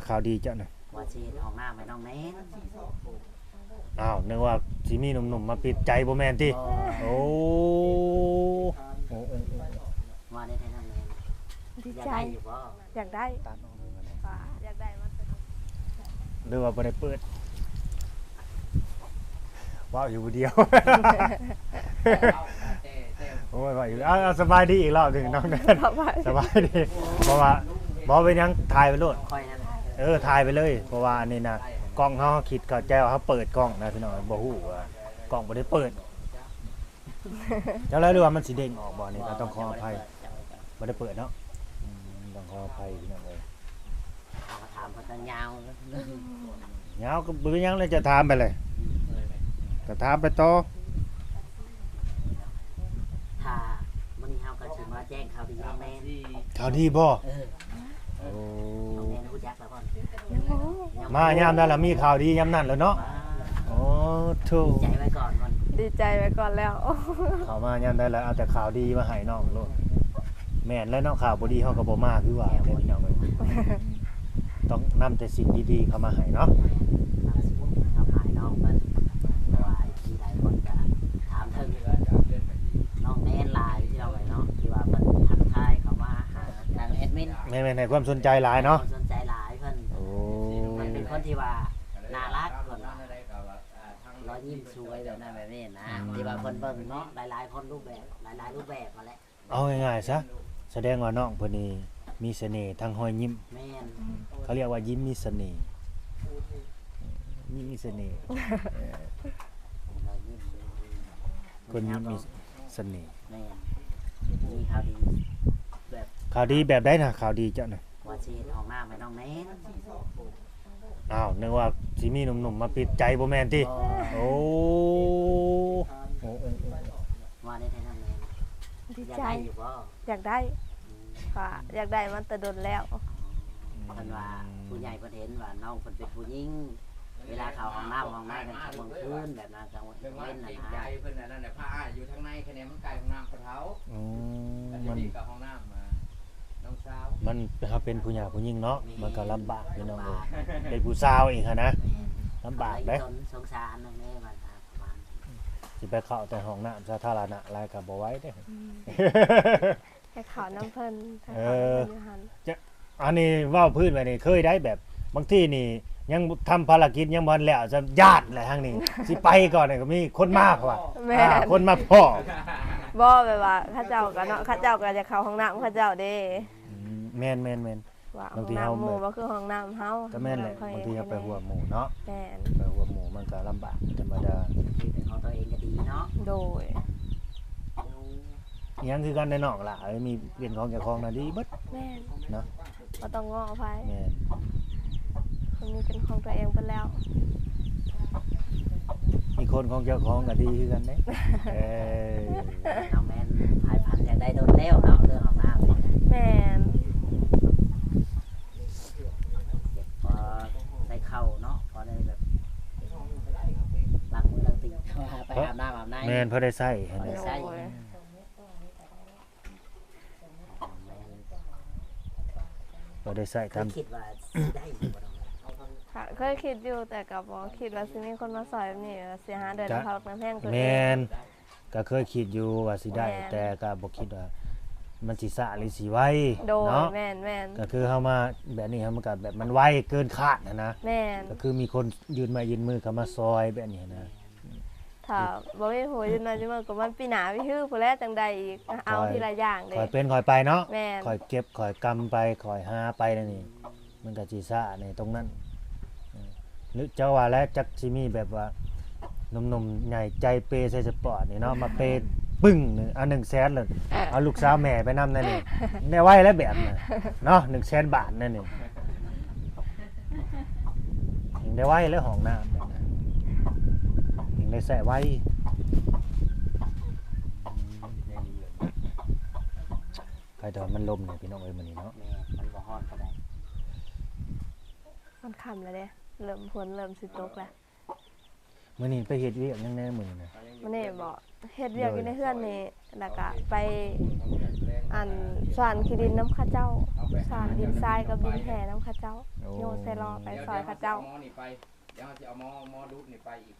ຂ່າວດີເຈົ້ານະ ວ່າຊິເຮັດຫ້ອງນ້ຳໃຫ້ນ້ອງແນນ. ອ້າວ ນຶກວ່າຊິມີໜຸ່ມໆມາປິດໃຈ ບໍ່ແມ່ນຕິ? ບໍ່. ໂອ້ ໂອ້ ໂອ້ ໂອ້ ວ່າໄດ້ແທ້ນ້ອງແນນ ດີໃຈ ຢາກໄດ້ຢູ່ບໍ່? ຢາກໄດ້ ຕັດອອກເລີຍກໍໄດ້ ວ່າຢາກໄດ້ມາແຕ່ ຫຼືວ່າບໍ່ໄດ້ເປີດ? ເວົ້າຢູ່ຜູ້ດຽວ. ໂອ້ຍ ເວົ້າຢູ່ ເອົາ ເອົາ ສະບາຍດີອີກລອບໜຶ່ງນ້ອງແນນ ສະບາຍ ສະບາຍດີ. ເພາະວ່າບໍ່ເປັນຫຍັງ ຖ່າຍໄປໂລດ. ຂ້ອຍນັ້ນ ເອີ ຖ່າຍໄປເລີຍ ເພາະວ່າອັນນີ້ນະ ກ້ອງເຮົາຄິດເຂົ້າໃຈວ່າເຮົາເປີດກ້ອງນະ ພີ່ນ້ອງ ບໍ່ຮູ້ວ່າກ້ອງບໍ່ໄດ້ເປີດ. ຈັກແລ້ວ ຫຼືວ່າມັນຊິເດ້ງອອກບໍ່ ນີ້ກໍຕ້ອງຂໍອະໄພ. ບໍ່ໄດ້ເປີດເນາະ. ອືມ ຕ້ອງຂໍອະໄພພີ່ນ້ອງເອີຍ. ເຮົາກໍຖາມເພິ່ນຕັ້ງຍາວ ຍາວກໍບໍ່ເປັນຫຍັງແຫຼະ ຈະຖາມໄປເລີຍ ກໍຖາມໄປຕໍ່. ຖ້າມື້ນີ້ເຮົາກໍຊິມາແຈ້ງຂ່າວດີນ້ອງແນນ. ຂ່າວດີບໍ່? ເອີ ໂອ້ ນ້ອງແນນຮູ້ຈັກ ມາຍາມໃດລະມີຂ່າວດີຍາມນັ້ນແຫຼະເນາະ. ໂອ້ໂທ້ ດີໃຈໄວ້ກ່ອນ ດີໃຈໄວ້ກ່ອນແລ້ວ. ເຂົ້າມາຍາມໃດລະເອົາແຕ່ຂ່າວດີມາໃຫ້ນ້ອງໂລດ. ແມ່ນແລ້ວເນາະ ຂ່າວບໍ່ດີເຮົາກໍບໍ່ມາຄືວ່າແຫຼະພີ່ນ້ອງເອີຍ. ຕ້ອງນຳແຕ່ສິ່ງດີໆເຂົ້າມາໃຫ້ເນາະ ນຳສິ່ງດີໆເຂົ້າມາໃຫ້ນ້ອງເພິ່ນ ເພາະວ່າເອັຟຊີຫຼາຍຄົນກໍຖາມເຖິງນ້ອງແນນຫຼາຍພີ່ນ້ອງເອີຍເນາະ ທີ່ວ່າເພິ່ນທັກທາຍເຂົ້າມາຫາທາງແອດມິນ. ແມ່ນໆ ໃຫ້ຄວາມສົນໃຈຫຼາຍເນາະ ໃຫ້ຄວາມສົນໃຈຫຼາຍ. ເພິ່ນ ໂອ້ ເພິ່ນເປັນຄົນທີ່ວ່າໜ້າລັກ ເພິ່ນວ່າລອຍຍິ້ມສວຍແບບນັ້ນແບບນີ້ນະ ອືມ ທີ່ວ່າເພິ່ນເບິ່ງເນາະ ຫຼາຍໆຄົນ ຮູບແບບ ຫຼາຍໆຮູບແບບຫັ້ນແຫຼະ. ເອົາງ່າຍໆຊະ ສະແດງວ່ານ້ອງເພິ່ນນີ້ມີສະເໜ່ທາງຮອຍຍິ້ມ. ແມ່ນ ເຂົາຮຽກວ່າຍິ້ມມີສະເໜ່ ຍິ້ມມີສະເໜ່ ເອີ ຄົນຍິ້ມມີສະເໜ່. ແມ່ນ ມີຂ່າວດີແບບ ຂ່າວດີແບບໃດນະ? ຂ່າວດີເຈົ້ານະ ວ່າຊິເຮັດຫ້ອງນ້ຳໃຫ້ນ້ອງແນນ. ອ້າວ ນຶກວ່າຊິມີໜຸ່ມໆມາປິດໃຈ ບໍ່ແມ່ນຕິ? ບໍ່. ໂອ້ ໂອ້ ໂອ້ ໂອ້ ວ່າໄດ້ແທ້ນ້ອງແນນ ດີໃຈ ຢາກໄດ້ຢູ່ບໍ່? ຢາກໄດ້ ອືມ ວ່າຢາກໄດ້ມາແຕ່ດົນແລ້ວ. ເພິ່ນວ່າ ອືມ ຜູ້ໃຫຍ່ເພິ່ນເຫັນວ່ານ້ອງເພິ່ນເປັນຜູ້ຍິງ ເວລາເຂົ້າຫ້ອງນ້ຳຫ້ອງໃນກາງຄ່ຳກາງຄືນແບບນັ້ນ ກາງເວັນຫັ້ນນະ ເພິ່ນອັນນັ້ນແຫຼະ ພາອ້າຍຢູ່ທາງໃນ ຄະແນນມັນໃກ້ຫ້ອງນ້ຳພໍ່ເຖົ້າ. ອືມ ມັນຢູ່ນີ້ກໍຫ້ອງນ້ຳ ນ້ອງສາວ ມັນ ເຮົາເປັນຜູ້ຍ່າຜູ້ຍິງເນາະ ແມ່ນ ມັນກໍລຳບາກພີ່ນ້ອງເອີຍ ເປັນຜູ້ສາວອີກຫັ້ນນະ ແມ່ນ ລຳບາກເດ້. ສົງສານນຳແດ່ວ່າ ປະມານ ຊິໄປເຂົ້າແຕ່ຫ້ອງນ້ຳສາທາລະນະຫຼາຍກໍບໍ່ໄຫວເດ້. ອືມ ໃຫ້ເຂົ້ານຳເພິ່ນ ໃຫ້ເຂົ້ານຳເພິ່ນຢູ່ຫັ້ນ. ເອີ ຈະ ອັນນີ້ເວົ້າພື້ນໄວ້ນີ້ ເຄີຍໄດ້ແບບ ບາງທີນີ້ຍັງທຳພາລະກິດຍັງບໍ່ທັນແລ້ວ ຈະຢ້ານແຫຼະທາງນີ້ ຊິໄປກ່ອນນີ້ກໍມີຄົນມາ ເພາະວ່າ ແມ່ນ ອ່າ ຄົນມາພໍ້. ບໍ່ ແບບວ່າເຂົາເຈົ້າກໍເນາະ ເຂົາເຈົ້າກໍຢາກເຂົ້າຫ້ອງນ້ຳເຂົາເຈົ້າເດ້. ອືມ ແມ່ນໆໆ ວ່າຫ້ອງນ້ຳໝູ່ບໍ່ຄືຫ້ອງນ້ຳເຮົາ. ກໍແມ່ນແຫຼະ ບາງທີເຮົາໄປຮ່ວມໝູ່ເນາະ. ແມ່ນ ໄປຮ່ວມໝູ່ມັນກໍລຳບາກ ເປັນທຳມະດາ ເປັນຂອງຕົວເອງກໍດີເນາະ. ໂດຍ ຫຍັງຄືກັນໄດ໋ນ້ອງຫຼ້າເອີຍ ມີເປັນຂອງເຈົ້າຂອງນະດີເບິດ. ແມ່ນ ເນາະ ບໍ່ຕ້ອງງໍໃຜ. ແມ່ນ ມັນມີເປັນຂອງຕົວເອງເບິດແລ້ວ ມີຄົນຂອງເຈົ້າຂອງກໍດີຄືກັນເດ້. ເອີ ນ້ອງແມ່ນພາຍພັນຢາກໄດ້ດົນແລ້ວເນາະ ເລື່ອງຂອງນ້ຳນີ້. ແມ່ນ ເກັບພໍໃສ່ເຂົ້າເນາະ ພໍໄດ້ແບບລ້າງມືລ້າງຕີນ ໄປອາບນ້ຳອາບໃນ. ແມ່ນ ພໍໄດ້ໃຊ້ຫັ້ນແຫຼະ ພໍໄດ້ໃຊ້. ໂດຍ ບໍ່ໄດ້ໃຊ້ທຳ ຄິດວ່າຊິໄດ້ຢູ່ບໍ່? ເຄີຍຄິດຢູ່ ແຕ່ກໍບໍ່ຄິດວ່າຊິມີຄົນມາຊ່ອຍແບບນີ້ ຊິຫາເດືອນ ແມ່ນ ນຳພັກນຳແຮງຕົວເອງ. ແມ່ນ ກໍເຄີຍຄິດຢູ່ວ່າຊິໄດ້ ແມ່ນ ແຕ່ກໍບໍ່ຄິດວ່າມັນຊິຊ້າຫຼືຊິໄວ. ໂດຍ ເນາະ ແມ່ນໆ ກໍຄືເຮົາມາແບບນີ້ ເຮົາມັນກໍແບບມັນໄວເກີນຄາດຫັ້ນນະ. ແມ່ນ ກໍຄືມີຄົນຍື່ນໄມ້ຍື່ນມືເຂົ້າມາຊ່ອຍແບບນີ້ນະ. ຖ້າບໍ່ມີຜູ້ຢືນມາຢູ່ເມືອງກໍມັນປີໜ້າປີຮືພຸ້ນແຫຼະ ຈັ່ງໄດ້ອີກ ເອົາທີລະຢ່າງເດ້. ຄ່ອຍເປັນຄ່ອຍໄປເນາະ. ແມ່ນ ຄ່ອຍເກັບຄ່ອຍກຳໄປ ຄ່ອຍຫາໄປແນວນີ້ ມັນກໍຊິຊ້າໃນຕົງນັ້ນ. ເອີ ຫຼືເຈົ້າວ່າແຫຼະ ຈັກຊິມີແບບວ່າໜຸ່ມໆໃຫຍ່ໃຈເປໃສ່ສະປອດນີ້ເນາະ ມາເປປຶ້ງ ເອົາໜຶ່ງແສນໂລດ ເອົາລູກສາວແມ່ໄປນຳແນວນີ້ ໄດ້ໄວແລ້ວແບບນັ້ນເນາະ ໜຶ່ງແສນບາດແນວນີ້. ຍັງໄດ້ໄວແລ້ວຫ້ອງນ້ຳ ຍັງໄດ້ໃຊ້ໄວ. ໃຜແຕ່ວ່າມັນລົມນີ້ພີ່ນ້ອງເອີຍ ມື້ນີ້ເນາະ. ແມ່ນ ມັນບໍ່ຮ້ອນປານໃດ. ມັນຄ່ຳແລ້ວເດ້ ເລີ່ມ ຝົນເລີ່ມຊິຕົກແລ້ວ. ມື້ນີ້ໄປເຮັດວຽກຫຍັງແດ່ມື້ນີ້ນະ? ມື້ນີ້ບໍ ເຮັດວຽກຢູ່ໃນເຮືອນນີ້ ແລ້ວກະໄປ ອັນ ສານຂີ້ດິນນຳເຂົາເຈົ້າ ສານດິນຊາຍກັບດິນແຮ່ນຳເຂົາເຈົ້າ ໂອ້ ໂຍນໃສ່ລໍ້ໄປຊ່ອຍເຂົາເຈົ້າ. ດຽວເຮົາຊິເອົາໝໍ ໝໍດູດນີ້ໄປອີກ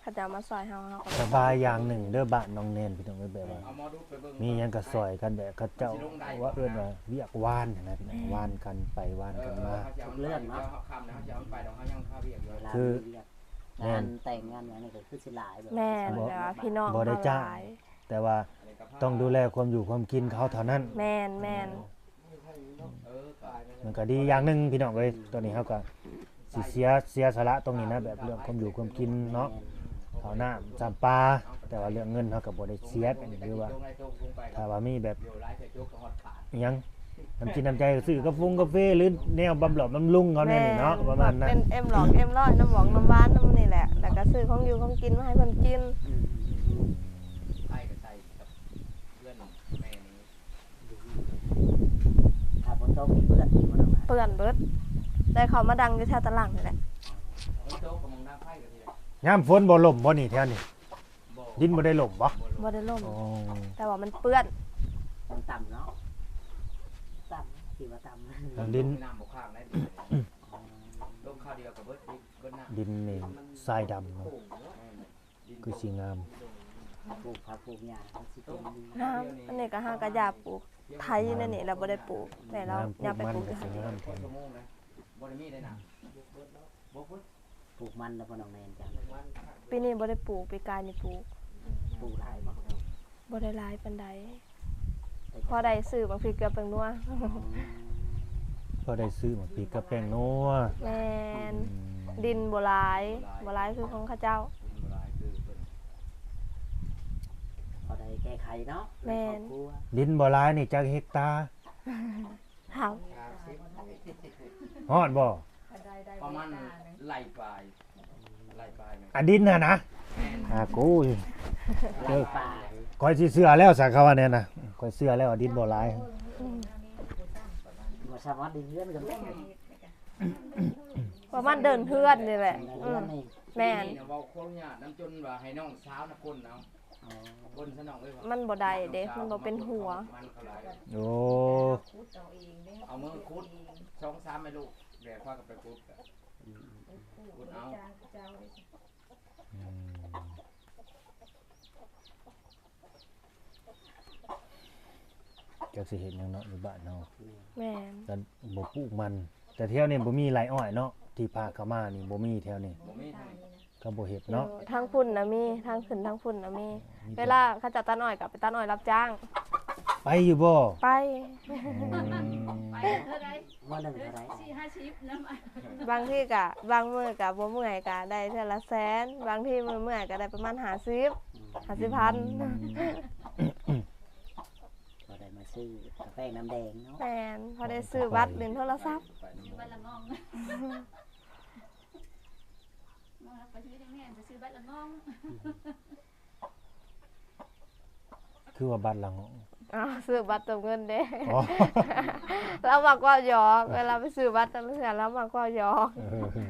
ເຂົາເຈົ້າມາຊ່ອຍເຮົາ ເຮົາກໍ ສະບາຍຢ່າງໜຶ່ງເດີບ້ານນ້ອງແນນ ພີ່ນ້ອງເອີຍ ແບບວ່າ ເອົາໝໍດູດໄປເບິ່ງ ມີຫຍັງກໍຊ່ອຍກັນ ແບບເຂົາເຈົ້າ ຊິລົງໄດ້ ວ່າເອີ້ນວ່າວຽກວານຫັ້ນນະ ພີ່ນ້ອງ ແມ່ນ ວານກັນໄປວານກັນມາ ເອີ ເຮົາຊິເອົາມັນໄປ ທຸກເລື່ອງເນາະ ດຽວເຮົາຄ່ຳແລ້ວ ເຮົາຊິເອົາມັນໄປ ດອກເຮົາຍັງຄາວຽກຢູ່ ເວລາ ຄື ມີວຽກ ແມ່ນ ງານແຕ່ງງານຫຍັງນີ້ກໍຄືຊິຫຼາຍ ແມ່ນ ແລ້ວວ່າພີ່ນ້ອງ ບໍ່ໄດ້ຈ້າງ ຫຼາຍ ແຕ່ວ່າ ຕ້ອງດູແລຄວາມຢູ່ຄວາມກິນເຂົາເທົ່ານັ້ນ ແມ່ນ ແມ່ນ ມັນກໍດີຢ່າງໜຶ່ງພີ່ນ້ອງເອີຍ ຕອນນີ້ເຮົາກໍຊິເສຍ ເສຍສະຫຼະຕົງນີ້ນະ ແບບເລື່ອງຄວາມຢູ່ຄວາມກິນເນາະ ເຂົ້ານ້ຳຊຳປາ ແຕ່ວ່າເລື່ອງເງິນເຮົາກໍບໍ່ໄດ້ເສຍ ອັນນີ້ຄືວ່າ ຖ້າວ່າມີແບບ ອີ່ຫຍັງ ນ້ຳຈິດນ້ຳໃຈ ຊື້ກາຟງກາເຟ ຫຼື ແນວບຳຫຼອກບຳລຸງເຂົາແນວນີ້ເນາະ ແມ່ນ ປະມານນັ້ນ ເປັນເອັມຫຼອກເອັມຮ້ອຍ ນ້ຳຫວອງນ້ຳຫວານນຳນີ້ແຫຼະ ແລ້ວກໍຊື້ຂອງຢູ່ຂອງກິນມາໃຫ້ເພິ່ນກິນ ອືມ ໄຟກໍໃສ່ກັບເພື່ອນແມ່ນີ້ ຖ້າຝົນຕົກນີ້ເປື້ອນຢູ່ບໍ່ນ້ອງ? ເປື້ອນເບິດ ໄດ້ເຂົ້າມາດັງຢູ່ແຖວຕາຫຼັງນີ້ແຫຼະ ຝົນຕົກກໍມອງດັງໄຟກໍຊິໄດ້ ຍາມຝົນບໍ່ຫຼົ່ມບໍ່ນີ້ແຖວນີ້? ບໍ່ ດິນບໍ່ໄດ້ຫຼົ່ມບໍ່? ບໍ່ໄດ້ຫຼົ່ມ ໂອ້ ແຕ່ວ່າມັນເປື້ອນ ມັນຕ່ຳເນາະ ຕ່ຳ ຖືວ່າຕ່ຳ ດິນ ນ້ຳບໍ່ຄ້າງໄດ້ ລົງຄາວດຽວກໍເບິດ ດິນ ເບິດນ້ຳ ດິນນີ້ຊາຍດຳເນາະ ຄືຊິງາມ ປູກຜັກປູກຫຍ້າກໍຊິເປັນດີ ງາມ ອັນນີ້ກໍຫາກະຢາປູກ ໄຖຢູ່ໃນນີ້ລະບໍ່ໄດ້ປູກ ແມ່ລາວ ງາມ ຍ້າຍໄປປູກຢູ່ຫັ້ນ ງາມ ບໍ່ໄດ້ມີໄດ້ນ້ຳ ບໍ່ເບິດ ປູກມັນແລ້ວບໍ່ນ້ອງແນນ? ຈ້າ ປີນີ້ບໍ່ໄດ້ປູກ ປີກາຍນີ້ປູກ ປູກຫຼາຍບໍ່? ບໍ່ໄດ້ຫຼາຍປານໃດ ພໍໄດ້ຊື້ໝາກພິກເກືອແປ້ງນົວ ອໍ ພໍໄດ້ຊື້ໝາກພິກກັບແປ້ງນົວ ແມ່ນ ອືມ ດິນບໍ່ຫຼາຍ ບໍ່ຫຼາຍຄືຂອງເຂົາເຈົ້າ ດິນບໍ່ຫຼາຍຄືເພິ່ນ ພໍໄດ້ແກ້ໄຂເນາະ ແມ່ນ ໃນຄອບຄົວ ດິນບໍ່ຫຼາຍນີ້ຈັກເຮັກຕາ? ເຮົາ ຮອດບໍ່? ປະມານໄລ່ປາຍ ໄລ່ປາຍແມ່ນ ອາ ດິນຫັ້ນນະ ແມ່ນ ອາ ກູ ໄລ່ປາຍ ຂ້ອຍຊິເຊື່ອແລ້ວ ສາເຂົາວ່າແນວນະ ຂ້ອຍເຊື່ອແລ້ວວ່າດິນບໍ່ຫຼາຍ ອືມ ບໍ່ສາມາດໄດ້ເຮືອນກັນ ປະມານເດີ່ນເຮືອນນີ້ແຫຼະ ເດີ່ນເຮືອນນີ້ ອືມ ແມ່ນ ນີ້ນະ ເວົ້າຂໍອະນຸຍາດນຳ ຈົນວ່າໃຫ້ນ້ອງສາວນະຄົນເອົາ ອໍ ຄົນຊະນ້ອງເອີຍ ມັນບໍ່ໄດ້ເດ້ ມັນບໍ່ເປັນຫົວ ໂອ້ ເອົາມືຂຸດ ສອງສາມແມ່ລູກ ແບກພາກັນໄປຂຸດ ອືມ ຂຸດເອົາ ອືມ ຈັກຊິເຮັດຫຍັງເນາະ ຢູ່ບ້ານເຮົາ ແມ່ນ ກໍບໍ່ປູກມັນ ແຕ່ແຖວນີ້ບໍ່ມີໄຮ່ອ້ອຍເນາະ ທີ່ພາເຂົ້າມານີ້ບໍ່ມີແຖວນີ້ ບໍ່ມີທາງນີ້ນະ ເຂົາບໍ່ເຮັດເນາະ ທາງພຸ້ນນະມີ ທາງຂຶ້ນທາງພຸ້ນນະມີ ມີແຕ່ ເວລາເຂົາເຈົ້າຕັດອ້ອຍກໍໄປຕັດອ້ອຍຮັບຈ້າງ ໄປຢູ່ບໍ່? ໄປ ອືມ ໄປເທົ່າໃດ? ມື້ໜຶ່ງເທົ່າໃດ? ສີ່ຫ້າສິບນຳ ບາງທີກໍ ບາງມື້ກໍບໍ່ເມື່ອຍ ກໍໄດ້ເທື່ອລະແສນ ບາງທີມື້ເມື່ອຍກໍໄດ້ປະມານຫ້າສິບ ອືມ ຫ້າສິບພັນ ອືມ ພໍໄດ້ມາຊື້ກາແຟນ້ຳແດງເນາະ ແມ່ນ ພໍໄດ້ຊື້ບັດຫຼິ້ນໂທລະສັບ ຊື້ບັດລະງ່ອງ ເຮົາກໍຊິໄດ້ແມ່ນໄປຊື້ບັດລະງ່ອງ ຄືວ່າບັດລະງ່ອງ? ອ້າວ ຊື້ບັດເຕີມເງິນເດ້ ອໍ ລາວມັກເວົ້າຫຍອກ ເວລາໄປຊື້ບັດແຕ່ລະເທື່ອລາວມັກເວົ້າຫຍອກ ເອີ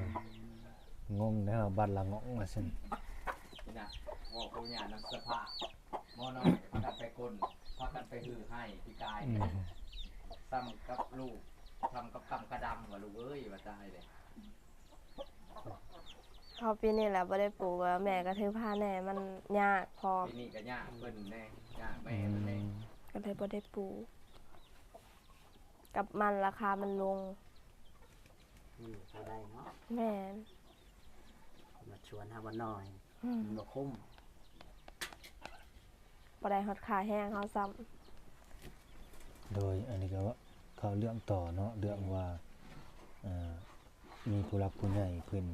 ງົງແນວບັດລະງ່ອງວ່າຊັ້ນ ນີ້ນະ ເວົ້າໂຄຍານຳສະພາບ ໝໍນ້ອຍພາກັນໄປກົນ ພາກັນໄປຮື້ໄຫ້ປີກາຍ ອືມ ສ່ຳກັບລູກ ສ່ຳກັບກຳກະດຳວ່າລູກເອີຍ ວ່າຕາຍເດ້. ເພາະປີນີ້ແຫຼະບໍ່ໄດ້ປູກ ແມ່ກໍຖືພາແດ່ ມັນຍາກພ້ອມ ປີນີ້ກໍຍາກເພິ່ນແດ່ ຍາກແມ່ເພິ່ນແດ່ ອືມ ກໍເລີຍບໍ່ໄດ້ປູກ ກັບມັນລາຄາມັນລົງ ອືມ ພໍໄດ້ເນາະ ແມ່ນ ມາຊວນຫາບໍ່ນ້ອຍ ອືມ ມັນບໍ່ຄຸ້ມ ບໍ່ໄດ້ຮອດຄ່າແຮງເຮົາຊ້ຳ. ໂດຍ ອັນນີ້ກໍເຂົ້າເລື່ອງຕໍ່ເນາະ ເລື່ອງວ່າ ເອີ ມີຜູ້ຫຼັກຜູ້ໃຫຍ່ເພິ່ນ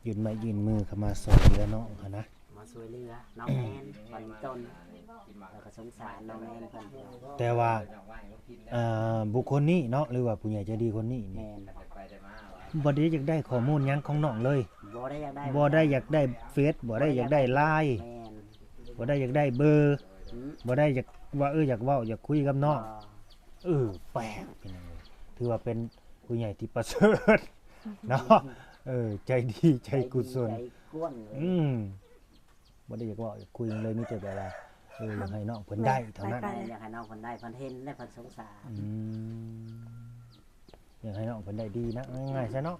ແມ່ນ ຍື່ນໄມ້ຍື່ນມືເຂົ້າມາຊ່ວຍເຫຼືອນ້ອງຫັ້ນນະ ມາຊ່ວຍເຫຼືອນ້ອງແນນ ບັດນີ້ຕົນ ແລ້ວກໍສົງສານນ້ອງແນນເພິ່ນ ແຕ່ວ່າ ເອີ ບຸກຄົນນີ້ເນາະ ຫຼືວ່າຜູ້ໃຫຍ່ໃຈດີຄົນນີ້ນີ້ ແມ່ນ ບໍ່ໄດ້ຢາກໄດ້ຂໍ້ມູນຫຍັງຂອງນ້ອງເລີຍ ບໍ່ໄດ້ຢາກໄດ້ ບໍ່ໄດ້ຢາກໄດ້ເຟສ ບໍ່ໄດ້ຢາກໄດ້ລາຍ ແມ່ນ ບໍ່ໄດ້ຢາກໄດ້ເບີ ອືມ ບໍ່ໄດ້ຢາກວ່າ ເອີ ຢາກເວົ້າຢາກຄຸຍກັບນ້ອງ ບໍ່ ເອີ ແປກ ພີ່ນ້ອງເອີຍ ຖືວ່າເປັນຜູ້ໃຫຍ່ທີ່ປະເສີດເນາະ ເອີ ໃຈດີໃຈກຸສົນ ໃຈກວ້າງເລີຍ ອືມ ບໍ່ໄດ້ຢາກເວົ້າຢາກຄຸຍຫຍັງເລີຍ ມີແຕ່ແບບວ່າ ເອີ ຢາກໃຫ້ນ້ອງເພິ່ນໄດ້ເທົ່ານັ້ນ ແມ່ນ ຢາກໃຫ້ນ້ອງເພິ່ນໄດ້ ເພິ່ນເຫັນແລ້ວເພິ່ນສົງສານ ອືມ ຢາກໃຫ້ນ້ອງເພິ່ນໄດ້ດີນະ ເອົາງ່າຍໆຊະເນາະ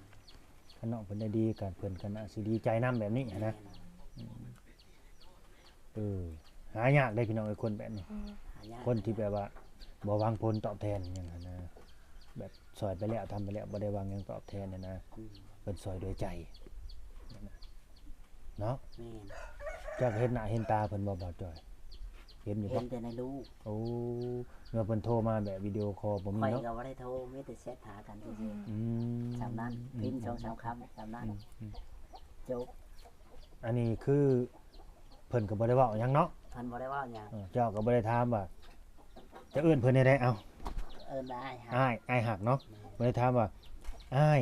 ຄັນນ້ອງເພິ່ນໄດ້ດີກະເພິ່ນກໍໜ້າຊິດີໃຈນຳແບບນີ້ຫັ້ນນະ ແມ່ນ ອືມ ເອີ ຫາຍາກເດ້ພີ່ນ້ອງເອີຍ ຄົນແບບນີ້ ອືມ ຫາຍາກ ຄົນທີ່ແບບວ່າບໍ່ຫວັງຜົນຕອບແທນຫຍັງຫັ້ນນະ ແບບຊ່ອຍໄປແລ້ວ ທຳໄປແລ້ວ ບໍ່ໄດ້ຫວັງຫຍັງຕອບແທນຫັ້ນນະ ອືມ ເພິ່ນຊ່ອຍດ້ວຍໃຈ ເນາະ ແມ່ນ ເຈົ້າເຫັນໜ້າເຫັນຕາເພິ່ນບໍ່ ບ່າວຈ້ອຍ? ເຫັນຢູ່ບໍ່? ເຫັນແຕ່ໃນຮູບ ໂອ້ ເມື່ອເພິ່ນໂທມາແບບວິດີໂອຄໍບໍ່ມີເນາະ ຂ້ອຍກໍບໍ່ໄດ້ໂທ ມີແຕ່ແຊັດຫາກັນຊື່ໆ ອືມ ສ່ຳນັ້ນ ພິມສອງສາມຄຳສ່ຳນັ້ນ ອືມໆ ຈົບ ອັນນີ້ຄືເພິ່ນກໍບໍ່ໄດ້ເວົ້າຫຍັງເນາະ ເພິ່ນບໍ່ໄດ້ເວົ້າຫຍັງ ເອີ ເຈົ້າກໍບໍ່ໄດ້ຖາມວ່າ ຈະເອີ້ນເພິ່ນແນວໃດ ເອົ້າ ເອີ້ນວ່າອ້າຍຮັກ ອ້າຍ ອ້າຍຮັກເນາະ ແມ່ນ ບໍ່ໄດ້ຖາມວ່າ ອ້າຍ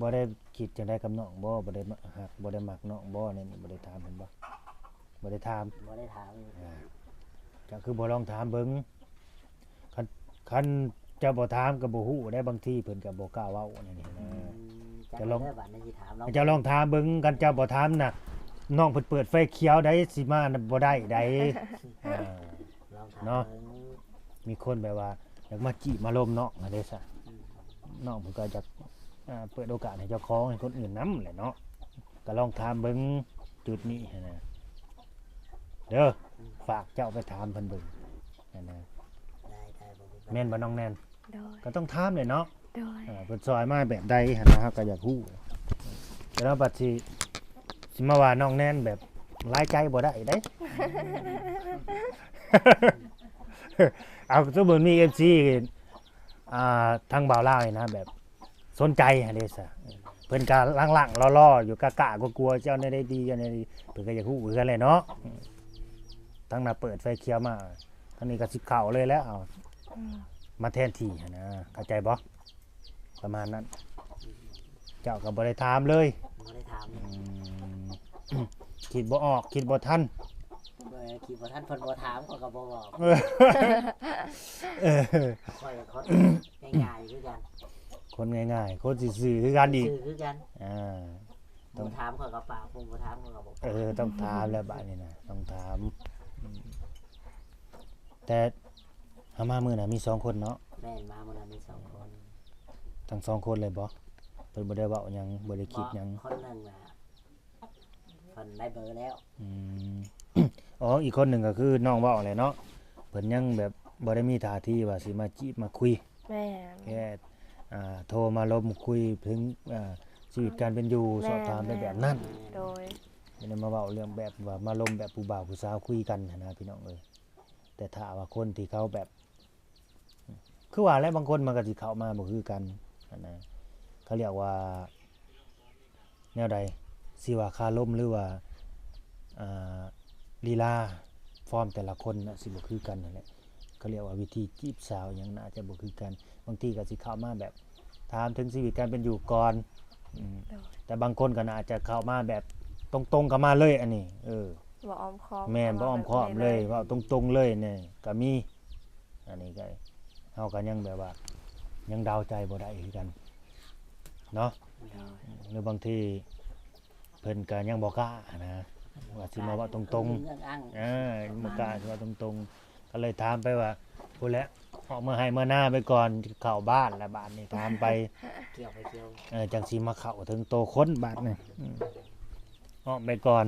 ບໍ່ໄດ້ຄິດຈັ່ງໃດກັບນ້ອງບໍ່? ບໍ່ໄດ້ມັກຮັກ ບໍ່ໄດ້ມັກນ້ອງບໍ່? ແນວນີ້ບໍ່ໄດ້ຖາມເພິ່ນບໍ່? ບໍ່ໄດ້ຖາມ ບໍ່ໄດ້ຖາມ ອ່າ ເຈົ້າຄືບໍ່ລອງຖາມເບິ່ງ? ຄັນ ຄັນເຈົ້າບໍ່ຖາມກໍບໍ່ຮູ້ເດ້ ບາງທີເພິ່ນກໍບໍ່ກ້າເວົ້າແນວນີ້ນະ ອືມ ຈະລອງ ເຈົ້າເລີຍບາດນີ້ຊິຖາມລອງ ເຈົ້າລອງຖາມເບິ່ງ ຄັນເຈົ້າບໍ່ຖາມນະ ນ້ອງເພິ່ນເປີດໄຟຂຽວໃດ ຊິມານະ ບໍ່ໄດ້ໃດ ເອີ ລອງຖາມ ເນາະ ເບິ່ງ ມີຄົນແບບວ່າຢາກມາຈີບມາລົມນ້ອງຫັ້ນເດ້ຊະ ອືມ ນ້ອງເພິ່ນກໍຢາກ ອ່າ ເປີດໂອກາດໃຫ້ເຈົ້າຂອງ ໃຫ້ຄົນອື່ນນຳແຫຼະເນາະ ກໍລອງຖາມເບິ່ງຈຸດນີ້ຫັ້ນນະ ເດີ ອືມ ຝາກເຈົ້າໄປຖາມເພິ່ນເບິ່ງຫັ້ນນະ ໄດ້ໆ ບໍ່ມີບັນຫາ ແມ່ນບໍ່ນ້ອງແນນ? ໂດຍ ກໍຕ້ອງຖາມແຫຼະເນາະ ໂດຍ ເອີ ເພິ່ນຊ່ອຍມາແບບໃດຫັ້ນນະ ເຮົາກໍຢາກຮູ້ ແຕ່ວ່າບັດຊິ ຊິມາວ່ານ້ອງແນນແບບຫຼາຍໃຈບໍ່ໄດ້ເດ້ ເອົາ ສົມມຸດມີເອັຟຊີ ອ່າ ທາງບ່າວລາວນີ້ນະ ແບບສົນໃຈຫັ້ນເດ້ຊະ ເພິ່ນກໍລ້າງໆລໍໆຢູ່ ກ້າໆກົວໆ ເຈົ້າແນວໃດດີ ເຈົ້າແນວໃດດີ ເພິ່ນກໍຢາກຮູ້ຄືກັນແຫຼະເນາະ ທາງໜ້າເປີດໄຟຂຽວມາ ທາງນີ້ກໍຊິເຂົ້າເລີຍແຫຼະ ເອົາ ອືມ ມາແທນທີ່ຫັ້ນນະ ເຂົ້າໃຈບໍ່? ປະມານນັ້ນ ເຈົ້າກໍບໍ່ໄດ້ຖາມເລີຍ ບໍ່ໄດ້ຖາມເລີຍ ອືມ ຄິດບໍ່ອອກ ຄິດບໍ່ທັນ ເອີ ຄິດບໍ່ທັນ ເພິ່ນບໍ່ຖາມ ຂ້ອຍກໍບໍ່ບອກ ເອີ ຂ້ອຍກໍຄົນງ່າຍໆຄືກັນ ຄົນງ່າຍໆ ຄົນຊື່ໆຄືກັນອີກ ຊື່ຄືກັນ ອ່າ ຕ້ອງ ບໍ່ຖາມຂ້ອຍກໍປາກ ບໍ່ຖາມຂ້ອຍກໍບໍ່ປາກ ເອີ ຕ້ອງຖາມແລ້ວບາດນີ້ນະ ຕ້ອງຖາມ ອືມ ແຕ່ ເຮົາມາມື້ນັ້ນມີສອງຄົນເນາະ ແມ່ນ ມາມື້ນັ້ນມີສອງຄົນ ທັງສອງຄົນເລີຍບໍ່? ເພິ່ນບໍ່ໄດ້ເວົ້າຫຍັງ ບໍ່ໄດ້ຄິດຫຍັງ ບໍ່ ຄົນໜຶ່ງນະ ເພິ່ນໄດ້ເບີແລ້ວ ອືມ ອໍ ອີກຄົນໜຶ່ງກໍຄືນ້ອງເວົ້າແຫຼະເນາະ ເພິ່ນຍັງແບບບໍ່ໄດ້ມີທ່າທີວ່າຊິມາຈີບມາຄຸຍ ແມ່ນ ແຄ່ ອ່າ ໂທມາລົມຄຸຍເຖິງ ອ່າ ຊີວິດການເປັນຢູ່ ແມ່ນ ສອບຖາມໄປແບບນັ້ນ ແມ່ນ ໂດຍ ບໍ່ໄດ້ມາເວົ້າເລື່ອງແບບວ່າມາລົມແບບຜູ້ບ່າວຜູ້ສາວຄຸຍກັນຫັ້ນນະ ພີ່ນ້ອງເອີຍ ແຕ່ຖ້າວ່າຄົນທີ່ເຂົາແບບ ຄືວ່າແຫຼະ ບາງຄົນມັນກໍຊິເຂົ້າມາບໍ່ຄືກັນຫັ້ນນະ ເຂົາຮຽກວ່າແນວໃດ ຊິວ່າຄາລົມ ຫຼືວ່າ ອ່າ ລີລາ ຟອມແຕ່ລະຄົນນະ ຊິບໍ່ຄືກັນຫັ້ນແຫຼະ ເຂົາຮຽກວ່າວິທີຈີບສາວຫຍັງໜ້າຈະບໍ່ຄືກັນ ບາງທີກໍຊິເຂົ້າມາແບບ ຖາມເຖິງຊີວິດການເປັນຢູ່ກ່ອນ ອືມ ໂດຍ ແຕ່ບາງຄົນກໍອາດຈະເຂົ້າມາແບບຕົງໆ ເຂົ້າມາເລີຍ ອັນນີ້ ເອີ ບໍ່ອ້ອມຄ້ອມ ແມ່ນ ບໍ່ອ້ອມຄ້ອມເລີຍ ເວົ້າຕົງໆເລີຍນີ້ກໍມີ ອັນນີ້ກໍ ເຮົາກໍຍັງແບບວ່າ ຍັງເດົາໃຈບໍ່ໄດ້ຄືກັນເນາະ ໂດຍ ຫຼືບາງທີ ເພິ່ນກໍຍັງບໍ່ກ້ານະ ວ່າຊິມາເວົ້າຕົງໆ ເອີ ຍັງບໍ່ກ້າຊິເວົ້າຕົງໆ ກໍເລີຍຖາມໄປວ່າ ພຸ້ນແຫຼະ ອອກເມືອໄຮ່ເມືອນາໄປກ່ອນ ເຂົ້າບ້ານແລ້ວບາດນີ້ ຖາມໄປ ກ່ຽວໄປກ່ຽວ ເອີ ຈັ່ງຊິມາເຂົ້າເຖິງໂຕຄົນບາດນີ້ ອືມ ອ້ອມໄປກ່ອນ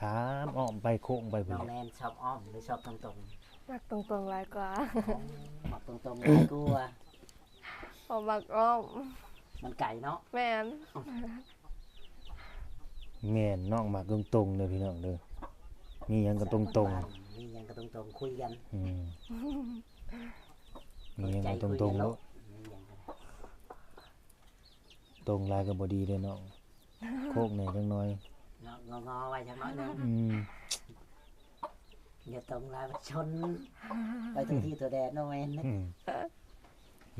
ຖາມອ້ອມໄປໂຄ້ງໄປພຸ້ນແຫຼະ ນ້ອງແນນຊອບອ້ອມ ຫຼືຊອບຕົງໆ? ມັກຕົງໆຫຼາຍກວ່າ ອໍ ມັກຕົງໆຫຼາຍກວ່າ ບໍ່ມັກອ້ອມ ມັນໄກເນາະ ແມ່ນ ແມ່ນ ນ້ອງມັກຕົງໆເດີພີ່ນ້ອງເດີ ມີຫຍັງກໍຕົງໆ ມີຫຍັງກໍຕົງໆ ຄຸຍກັນ ອືມ ມີຫຍັງກໍຕົງໆໂລດ ມີຫຍັງກໍໄດ້ ຕົງຫຼາຍກໍບໍ່ດີເດ້ນ້ອງ ໂຄ້ງແດ່ຈັກໜ້ອຍ ເນາະ ງໍໆໄວ້ຈັກໜ້ອຍໜຶ່ງ ອືມ ຢ່າຕົງຫຼາຍມັນຊົນໄປຕົງທີ່ຕົວແດນເນາະ ແມ່ນ ອືມ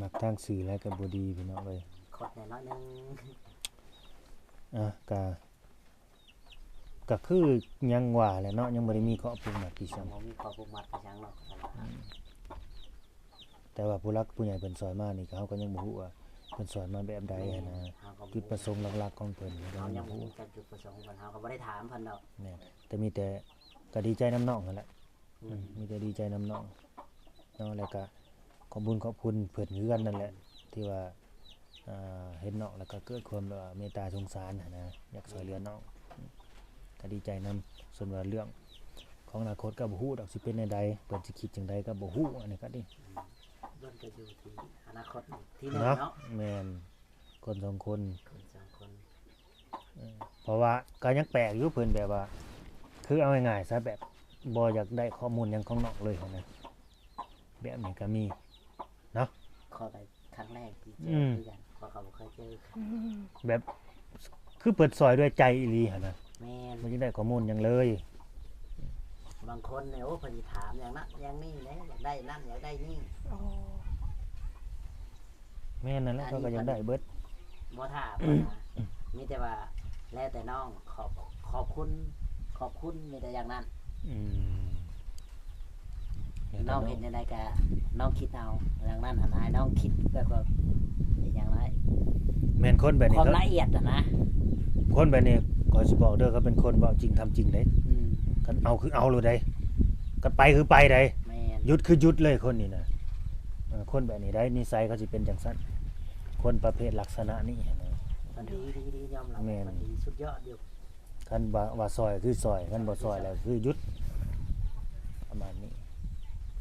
ມັກທາງຊື່ຫຼາຍກໍບໍ່ດີພີ່ນ້ອງເອີຍ ຄົດແດ່ໜ້ອຍໜຶ່ງ ອ່ະ ກະ ກໍຄືຍັງວ່າແຫຼະເນາະ ຍັງບໍ່ໄດ້ມີຂໍ້ຜູກມັດທີ່ ຍັງບໍ່ມີຂໍ້ຜູກມັດອີ່ຫຍັງເນາະ ອືມ ແຕ່ວ່າຜູ້ຫຼັກຜູ້ໃຫຍ່ເພິ່ນຊ່ອຍມານີ້ ເຮົາກໍຍັງບໍ່ຮູ້ວ່າເພິ່ນຊ່ອຍມາແບບໃດຫັ້ນນະ ແມ່ນ ເຮົາກໍບໍ່ຮູ້ ຈຸດປະສົງຫຼັກໆຂອງເພິ່ນ ເຮົາຍັງບໍ່ຮູ້ຈັກຈຸດປະສົງຂອງເພິ່ນ ເຮົາກໍບໍ່ໄດ້ຖາມເພິ່ນດອກ ແມ່ນ ແຕ່ມີແຕ່ ກໍດີໃຈນຳນ້ອງຫັ້ນແຫຼະ ອືມ ມີແຕ່ດີໃຈນຳນ້ອງເນາະ ແລ້ວກໍຂອບບຸນຂອບຄຸນເພິ່ນຄືກັນນັ້ນແຫຼະ ທີ່ວ່າ ອ່າ ເຫັນນ້ອງແລ້ວກໍເກີດຄວາມແບບວ່າເມດຕາສົງສານຫັ້ນນະ ຢາກຊ່ວຍເຫຼືອນ້ອງ ກໍດີໃຈນຳ. ສ່ວນວ່າເລື່ອງຂອງອະນາຄົດກໍບໍ່ຮູ້ດອກ ຊິເປັນແນວໃດ ເພິ່ນຊິຄິດຈັ່ງໃດກໍບໍ່ຮູ້ ອັນນີ້ກໍດີ ມັນກໍຢູ່ທີ່ອະນາຄົດທີ່ໜຶ່ງເນາະ ເນາະ ແມ່ນ ຄົນສອງຄົນ ຄົນສອງຄົນ ເອີ ເພາະວ່າກໍຍັງແປກຢູ່ ເພິ່ນແບບວ່າ ຄືເອົາງ່າຍໆຊະ ແບບບໍ່ຢາກໄດ້ຂໍ້ມູນຫຍັງຂອງນ້ອງເລີຍຫັ້ນນະ ແບບນີ້ກໍມີເນາະ ຂ້ອຍກໍຄັ້ງແລກທີ່ເຈີ ອືມ ຄືກັນ ເພາະເຂົາບໍ່ເຄີຍເຈີກັນ ອືມ ແບບ ຄືເພິ່ນຊ່ອຍດ້ວຍໃຈອີ່ຫຼີຫັ້ນນະ ແມ່ນ ບໍ່ຢາກໄດ້ຂໍ້ມູນຫຍັງເລີຍ. ບາງຄົນນີ້ ໂອ້ ເພິ່ນຊິຖາມຢ່າງນັ້ນຢ່າງນີ້ເດ້ ຢາກໄດ້ນັ້ນຢາກໄດ້ນີ້ ໂອ້ ແມ່ນນັ້ນແຫຼະ ເຂົາກໍຢາກໄດ້ເບິດ ບໍ່ຖາມນະ ມີແຕ່ວ່າແລ້ວແຕ່ນ້ອງ ຂອບ ຂອບຄຸນ ຂອບຄຸນ ມີແຕ່ຢ່າງນັ້ນ ອືມ ແລ້ວແຕ່ນ້ອງ ນ້ອງເຮັດແນວໃດກໍນ້ອງຄິດເອົາ ດັ່ງນັ້ນຫັ້ນ ໃຫ້ນ້ອງຄິດແບບວ່າ ເປັນຫຍັງໄດ້ ແມ່ນຄົນແບບນີ້ ຄວາມລະອຽດຫັ້ນນະ ຄົນແບບນີ້ ຂ້ອຍຊິບອກເດີ ເຂົາເປັນຄົນເວົ້າຈິງທຳຈິງເດ້ ອືມ ຄັນເອົາຄືເອົາໂລດເດ້ ຄັນໄປຄືໄປເດ້ ແມ່ນ ຢຸດຄືຢຸດເລີຍ ຄົນນີ້ນະ ເອີ ຄົນແບບນີ້ໄດ໋ ນິໄສເຂົາຊິເປັນຈັ່ງຊັ້ນ ຄົນປະເພດລັກສະນະນີ້ຫັ້ນນະ ມັນດີ ດີ ດີ ຍອມຮັບ ແມ່ນ ມັນດີສຸດຍອດຢູ່ ຄັນວ່າ ວ່າຊ່ອຍຄືຊ່ອຍ ຄັນບໍ່ຊ່ອຍແລ້ວຄືຢຸດ ປະມານນີ້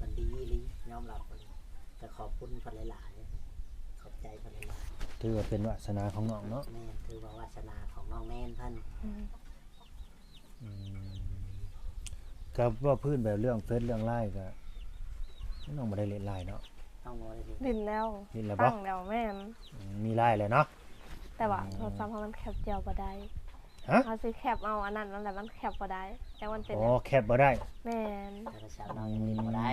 ມັນດີອີ່ຫຼີ ຍອມຮັບ ກໍຂອບຄຸນເພິ່ນຫຼາຍໆ ຂອບໃຈເພິ່ນຫຼາຍໆ ຖືວ່າເປັນວາສະນາຂອງນ້ອງເນາະ ແມ່ນ ຖືວ່າວາສະນາຂອງນ້ອງແນນເພິ່ນ ອືມ ອືມ ກໍເວົ້າພື້ນແບບເລື່ອງເຟສເລື່ອງໄລນ໌ກໍ ນ້ອງບໍ່ໄດ້ຫຼິ້ນໄລນ໌ເນາະ ນ້ອງບໍ່ໄດ້ຫຼິ້ນ ຫຼິ້ນແລ້ວ ຫຼິ້ນແລ້ວບໍ່ ຕັ້ງແລ້ວ ແມ່ນ ອືມ ມີໄລນ໌ແລ້ວເນາະ ແຕ່ວ່າ ອືມ ໂທລະສັບເຮົາມັນແຄັບຈໍບໍ່ໄດ້ ຮະ ເຮົາຊິແຄັບເອົາອັນນັ້ນນັ້ນແຫຼະ ມັນແຄັບບໍ່ໄດ້ ຈັກມັນເປັນຫຍັງ ອໍ ແຄັບບໍ່ໄດ້ ແມ່ນ ໂທລະສັບນ້ອງຍັງຫຼິ້ນບໍ່ໄດ້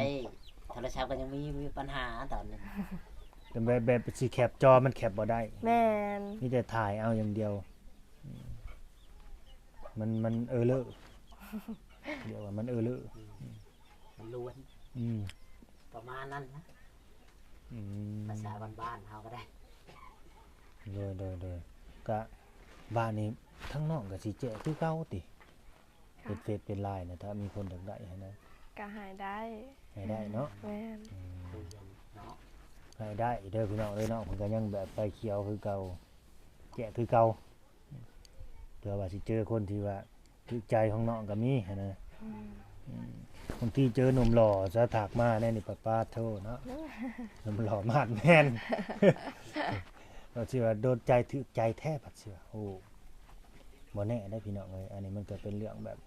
ອືມ ໂທລະສັບກໍຍັງມີ ມີບັນຫາຕອນນີ້ ແບບ ແບບຊິແຄັບຈໍມັນແຄັບບໍ່ໄດ້ ແມ່ນ ມີແຕ່ຖ່າຍເອົາຢ່າງດຽວ ອືມ ມັນ ມັນເອີເລີ ເອີ້ນວ່າມັນເອີເລີ ອືມ ມັນລວນ ອືມ ປະມານນັ້ນນະ ອືມ ພາສາບ້ານໆເຮົາກໍໄດ້ ໂດຍ ໂດຍ ໂດຍ ກະບ້ານນີ້ທາງນ້ອງກໍຊິແຈກຄືເກົ່າຕິ ເຮັດເຟສເປັນໄລນະ ຖ້າມີຄົນຢາກໄດ້ຫັ້ນນະ ກະໃຫ້ໄດ້ ໃຫ້ໄດ້ເນາະ ແມ່ນ ອືມ ເນາະ ໃຫ້ໄດ້ເດີພີ່ນ້ອງເອີຍເນາະ ເພິ່ນກໍຍັງແບບໄຟຂຽວຄືເກົ່າ ແຈກຄືເກົ່າ ເພື່ອວ່າຊິເຈີຄົນທີ່ວ່າຖືກໃຈຂອງນ້ອງກໍມີຫັ້ນນະ ອືມ ອືມ ບາງທີເຈີໜຸ່ມຫຼໍ່ຊະ ທັກມາແນວນີ້ ປະປາດໂທເນາະ ໜຸ່ມຫຼໍ່ມາດແມນ ກໍຊິວ່າໂດນໃຈຖືກໃຈແທ້ ພັດຊິວ່າ ໂອ້ ບໍ່ແນ່ເດ້ພີ່ນ້ອງເອີຍ ອັນນີ້ມັນກໍເປັນເລື່ອງແບບ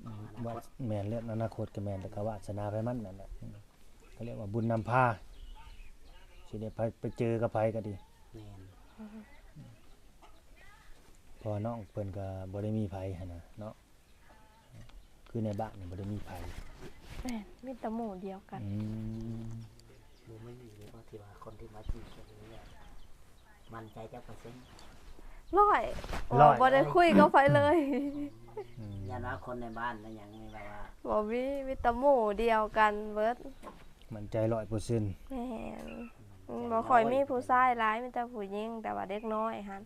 ອືມ ອະນາຄົດ ວ່າ ແມ່ນ ເລື່ອງອະນາຄົດກໍແມ່ນ ແຕ່ກໍວາສະນາໃຜມັນນັ້ນແຫຼະ ອືມ ກໍຮຽກວ່າບຸນນຳພາ ຊິໄດ້ໄປ ໄປເຈີກັບໃຜກໍດີ ແມ່ນ ເພາະວ່ານ້ອງເພິ່ນກໍບໍ່ໄດ້ມີໃຜຫັ້ນນະເນາະ ຄືໃນບ້ານນີ້ບໍ່ໄດ້ມີໃຜ ແມ່ນ ມີແຕ່ໝູ່ດຽວກັນ ອືມ ບໍ່ມີອີກບໍ່ ທີ່ວ່າຄົນທີ່ມາຈີບກັນນີ້ ໝັ້ນໃຈຈັກເປີເຊັນ? ຮ້ອຍ ຮ້ອຍ ບໍ່ໄດ້ຄຸຍກັບໃຜເລີຍ ອືມ ຢ້ານວ່າຄົນໃນບ້ານໃນຫຍັງນີ້ແບບວ່າ ບໍ່ມີ ມີແຕ່ໝູ່ດຽວກັນເບິດ ໝັ້ນໃຈຮ້ອຍເປີເຊັນ ແມ່ນ ໝັ້ນໃຈ ບໍ່ຄ່ອຍມີຜູ້ຊາຍຫຼາຍ ມີແຕ່ຜູ້ຍິງ ແຕ່ວ່າເດັກນ້ອຍຫັ້ນ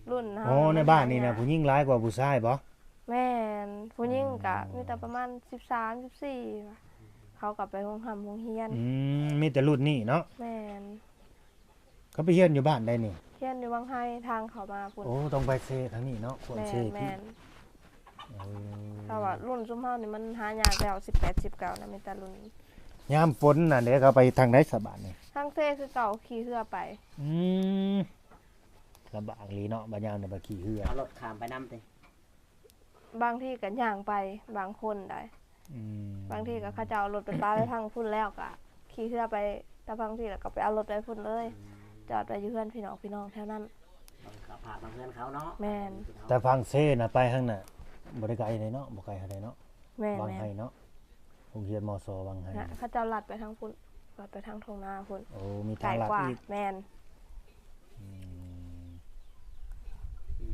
ລຸ້ນເຮົາ ອໍ ໃນບ້ານນີ້ນະ ຜູ້ຍິງຫຼາຍກວ່າຜູ້ຊາຍບໍ່? ແມ່ນ ຜູ້ຍິງກະ ອືມ ມີແຕ່ປະມານສິບສາມ ສິບສີ່ ເຂົາກໍໄປໂຮງຮ່ຳໂຮງຮຽນ ອືມ ມີແຕ່ລຸ້ນນີ້ເນາະ ແມ່ນ ເຂົາໄປຮຽນຢູ່ບ້ານໃດນີ້? ຮຽນຢູ່ວັງໄຮ ທາງເຂົ້າມາພຸ້ນ ໂອ້ ຕ້ອງໄປເຊທາງນີ້ເນາະ ຂວນເຊ ແມ່ນ ພີ້ ແມ່ນ ເອີ ເພາະວ່າລຸ້ນຊຸມເຮົານີ້ມັນຫາຍາກແລ້ວ ສິບແປດ ສິບເກົ້າ ນະ ມີແຕ່ລຸ້ນ ຍາມຝົນນະເດ ເຂົາໄປທາງໃດສະບາດນີ້? ທາງເຊຄືເກົ່າ ຂີ່ເຮືອໄປ ອືມ ລຳບາກອີ່ຫຼີເນາະ ບາດຍາມນີ້ໄປຂີ່ເຮືອ ເອົາລົດຂ້າມໄປນຳຕິ? ບາງທີກໍຍ່າງໄປ ບາງຄົນໃດ ອືມ ບາງທີກໍເຂົາເຈົ້າເອົາລົດໄປປະໄວ້ທາງພຸ້ນແລ້ວ ກໍຂີ່ເຮືອໄປແຕ່ຝັ່ງພີ້ ແລ້ວກໍໄປເອົາລົດໄວ້ພຸ້ນເລີຍ ອືມ ຈອດໄວ້ຢູ່ເຮືອນພີ່ນ້ອງ ພີ່ນ້ອງແຖວນັ້ນ ເຂົາພາກມາເຮືອນເຂົາເນາະ ແມ່ນ ແຕ່ຝັ່ງເຊນະໄປທາງນັ້ນ ບໍ່ໄດ້ໄກເດເນາະ ບໍ່ໄກເທົ່າໃດເນາະ ແມ່ນໆ ວັງໄຮເນາະ ໂຮງຮຽນ ມສ ວັງໄຮ ນະ ເຂົາເຈົ້າລັດໄປທາງພຸ້ນ ລັດໄປທາງທົ່ງນາພຸ້ນ ໂອ້ ມີທາງລັດອີກ ແມ່ນ ອືມ ອື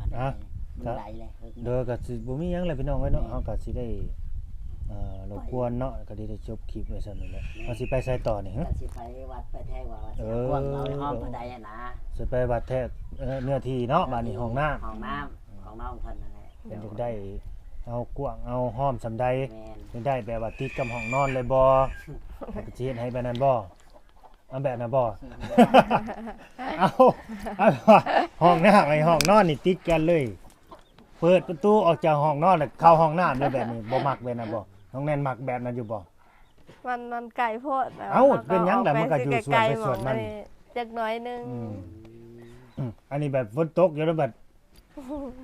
ມ ອ່ະ ມື້ໃດແຫຼະ ໂດຍ ກໍຊິບໍ່ມີຫຍັງແຫຼະພີ່ນ້ອງເອີຍເນາະ ແມ່ນ ເຮົາກໍຊິໄດ້ ເອີ ລົບກວນເນາະ ກໍໄດ້ ໄດ້ຈົບຄລິບໄວ້ສ່ຳນີ້ແຫຼະ ແມ່ນ ເຮົາຊິໄປໃສຕໍ່ນີ້ ກໍຊິໄປວັດໄປແທກວ່າ ວ່າຊິ ເອີ ກວ້າງເອົາໃຫ້ຮອບປານໃດຫັ້ນນະ ຊິໄປວັດແທກ ເອີ ເນື້ອທີ່ເນາະ ເນື້ອທີ່ ບາດນີ້ຫ້ອງນ້ຳ ຫ້ອງນ້ຳຂອງນ້ອງເພິ່ນນັ້ນແຫຼະ ເພິ່ນຢາກໄດ້ເອົາກວ້າງເອົາຮອມສ່ຳໃດ ແມ່ນ ຢາກໄດ້ແບບວ່າຕິດກັບຫ້ອງນອນເລີຍບໍ່ ເຂົາກໍຊິເຮັດໃຫ້ແບບນັ້ນບໍ່ ເອົາແບບນັ້ນບໍ່ ເອົາ ເອົາ ຫ້ອງນ້ຳໃຫ້ຫ້ອງນອນນີ້ຕິດກັນເລີຍ ເປີດປະຕູອອກຈາກຫ້ອງນອນແລ້ວເຂົ້າຫ້ອງນ້ຳເລີຍ ແບບນີ້ບໍ່ມັກແບບນັ້ນບໍ່ ນ້ອງແນນມັກແບບນັ້ນຢູ່ບໍ່? ມັນ ມັນໄກໂພດ ແລ້ວ ເອົ້າ ເຮົາກໍ ເປັນຫຍັງລະ ອອກໄປ ມັນກໍຢູ່ສວນໄປສວນມັນ ຊິໄກໆໝ່ອງ ອັນນີ້ຈັກໜ້ອຍໜຶ່ງ ອືມ ອືມ ອັນນີ້ແບບຝົນຕົກຢູ່ແລ້ວແບບ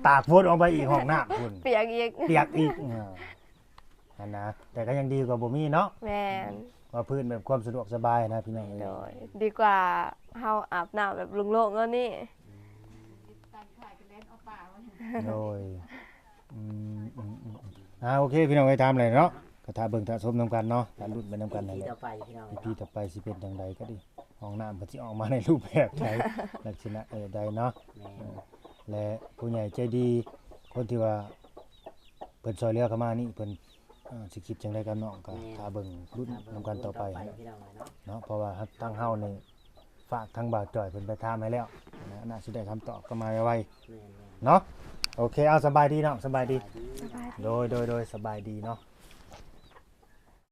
ຕາກຝົນອອກໄປອີກຫ້ອງນ້ຳພຸ້ນ ປຽກອີກ ປຽກອີກ ອ່າ ຫັ້ນນະ ແຕ່ກໍຍັງດີກວ່າບໍ່ມີເນາະ ແມ່ນ ວ່າພື້ນແບບຄວາມສະດວກສະບາຍນະພີ່ນ້ອງເອີຍ ໂດຍ ດີກວ່າເຮົາອາບນ້ຳແບບໂລ່ງໆແນວນີ້ ໂດຍ ອືມ ອືມ ອືມ ອ່າ ໂອເຄ ພີ່ນ້ອງເອີຍ ຖາມແລ້ວເນາະ ກໍຖ້າເບິ່ງຖ້າຊົມນຳກັນເນາະ ຖ້າລຸ້ນໄປນຳກັນນັ້ນແຫຼະ ອີພີຕໍ່ໄປພີ່ນ້ອງເອີຍເນາະ ອີພີຕໍ່ໄປຊິເປັນຈັ່ງໃດກໍດີ ຫ້ອງນ້ຳເພິ່ນຊິອອກມາໃນຮູບແບບໃດ ລັກສະນະແບບໃດເນາະ ແມ່ນ ແລະ ຜູ້ໃຫຍ່ໃຈດີ ຄົນທີ່ວ່າເພິ່ນຊ່ວຍເຫຼືອເຂົ້າມານີ້ ເພິ່ນ ເອີ ຊິຄິດຈັ່ງໃດກັບນ້ອງ ກໍ ແມ່ນ ຖ້າເບິ່ງລຸ້ນນຳກັນຕໍ່ໄປ ຖ້າເບິ່ງນຳກັນຕໍ່ໄປ ພີ່ນ້ອງເອີຍເນາະ ເນາະ ເພາະວ່າທາງເຮົານີ້ ຝາກທາງບ່າວຈ່ອຍເພິ່ນໄປຖາມໃຫ້ແລ້ວ ນະ ໜ້າຊິໄດ້ຄຳຕອບກັບມາໄວໆ ແມ່ນໆ ເນາະ ໂອເຄ ເອົາ ສະບາຍດີນ້ອງ ສະບາຍດີ ສະບາຍດີ ໂດຍ ໂດຍ ໂດຍ ສະບາຍດີເນາະ